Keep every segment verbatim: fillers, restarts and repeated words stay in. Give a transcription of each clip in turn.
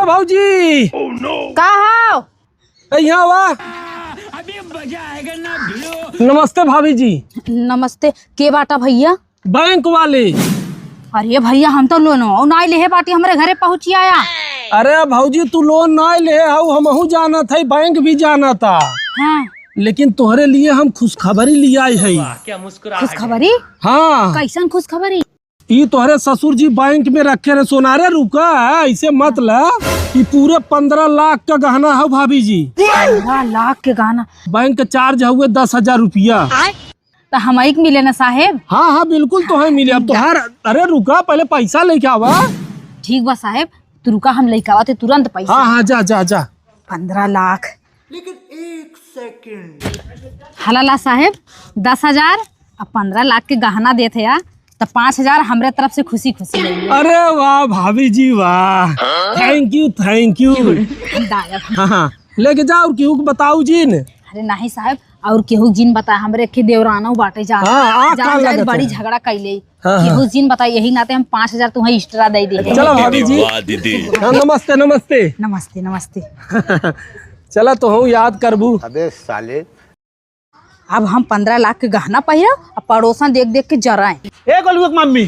भौजी। का हो? ए, यहाँ आवा। नमस्ते भाभी जी। नमस्ते। के बाटा भइया? बैंक वाले। अरे भइया, हम तो लोनवउ नाहीं लेहे बाटी, हमरे घरे पहुँचि आया। अरे भौजी, तू लोन नाहीं लेहे हऊ, हमहू जानत हई, बैंक भी जानत ह। हाँ। लेकिन तोहरे लिए हम खुशखबरी लिआई हई। खुशखबरी? हाँ। कइसन खुशखबरी? ई तोहरे ससुर जी बैंक में रखे रहे सोना। अरे रुका, अइसे मत ला। ई पूरे पन्द्रह लाख क गहना हउ भाभी जी। पन्द्रह लाख क गहना? बैंक क चार्ज हउए दस हजार रुपिया। त हमइक मिले न साहेब? हाँ, हाँ, बिल्कुल तोहइ मिले। अब तोहार, अरे रुका, पहिले पइसा लइके आवा। ठीक बा साहेब, तू रुका, हम लइके आवत ही तुरंत पइसा। हाँ, हाँ, जा, जा, जा। पन्द्रह लाख। लेकिन एक सेकंड। हला ला साहेब, दस हजार अउ पन्द्रह लाख क गहना देत ह, त पाँच हजार हमरे तरफ से खुशी खुशी लइ लियो। अरे वाह भाभी जी वाह, thank you, thank you। दादा। हाँ, हाँ, लेके जाउ, केहू क बताउ जिन। अरे नाहीं साहेब, अउर केहू क जिन बताए, हमरे एक्खे देवरानउ बाटे जा। हाँ, आ, जान कान जाए, लगत बड़ी है। झगड़ा कइले। हाँ, हाँ। केहू जिन बताई, यही नाते हम पाँच हजार तुहइ extra दइ देहे। चला भाभी जी। वाह दीदी। हाँ, नमस्ते, नमस्ते। नमस्ते, नमस्ते। चला तोहउ याद करबू। अबे साले। अब हम पन्द्रह लाख क गहना पहिरा, अब पड़ोसन देख देख के जराए। ए गोलुआ क मम्मी।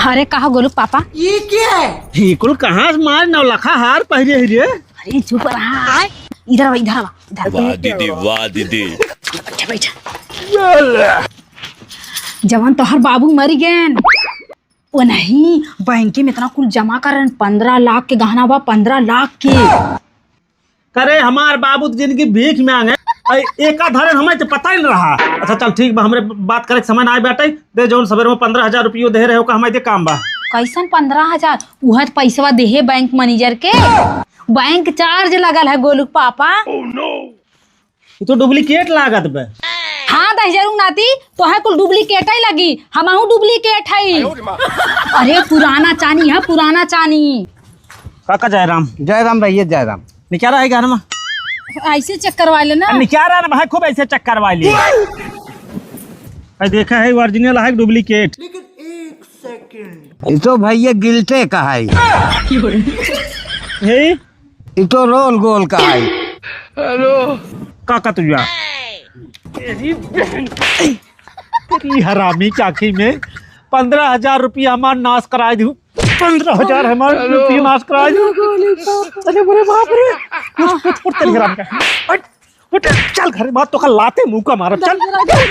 अरे कहा गोलू क पापा? ये क्या है? ये कुल कहाँ से मार नौलखा हार पहिरे ही रे? अरे चुप रहा। इधर आवा, इधर आवा, इधर। वाह दीदी, वाह दीदी। बैठा, बैठा। जवन तोहर बाबू मरि गएन, ओ नहीं, बैंक में इतना कुल जमा करन, पन्द्रह लाख क गहना बा, पन्द्रह लाख क। करे हमार बाबू त जिनगी भीख माँगे, अइ एका धरेन हमइ त पता ही न रहा। अच्छा चल ठीक बा, हमरे बात करे क समय नाहीं बाटे, दे जउन सबेरे में पन्द्रह हजार रुपियो देहे रहे, ओका हमइ दे काम बा। कइसन पन्द्रह हजार? उहइ त पइसवा देहे बैंक मैनेजर के। बैंक चार्ज लगल ह गोलू क पापा। ई तो duplicate लागत बा। हाँ, दहिजरू नाती, तोहइ कुल duplicate ही लगी, हमहू duplicate हई। अरे, पुराना चानी ह, पुराना चानी। काका जयराम। जयराम भइया, जयराम। निकारा है घर में? अइसे check करवा लेना। निकारा ना भाई, खूब अइसे check करवा ले। अइ देखा है, original है कि duplicate? लेकिन एक सेकंड। ई तो भइया गिल्टे क हई। हे? ई तो रोल गोल क हई। हेलो। काका तुझा। तेरी बहन। तेरी हरामी चाकी में पन्द्रह हजार रुपिया हमार नास कराइ दिहू। पन्द्रह हजार हमार रुपिया नास कराइ दिहू। अरे मेरे बाप रे। उठ, उठ, उठ, तेरी हरामी का। उठ, उठ, चल घर में, तोका लाते मुँह का मारब, चल। चल।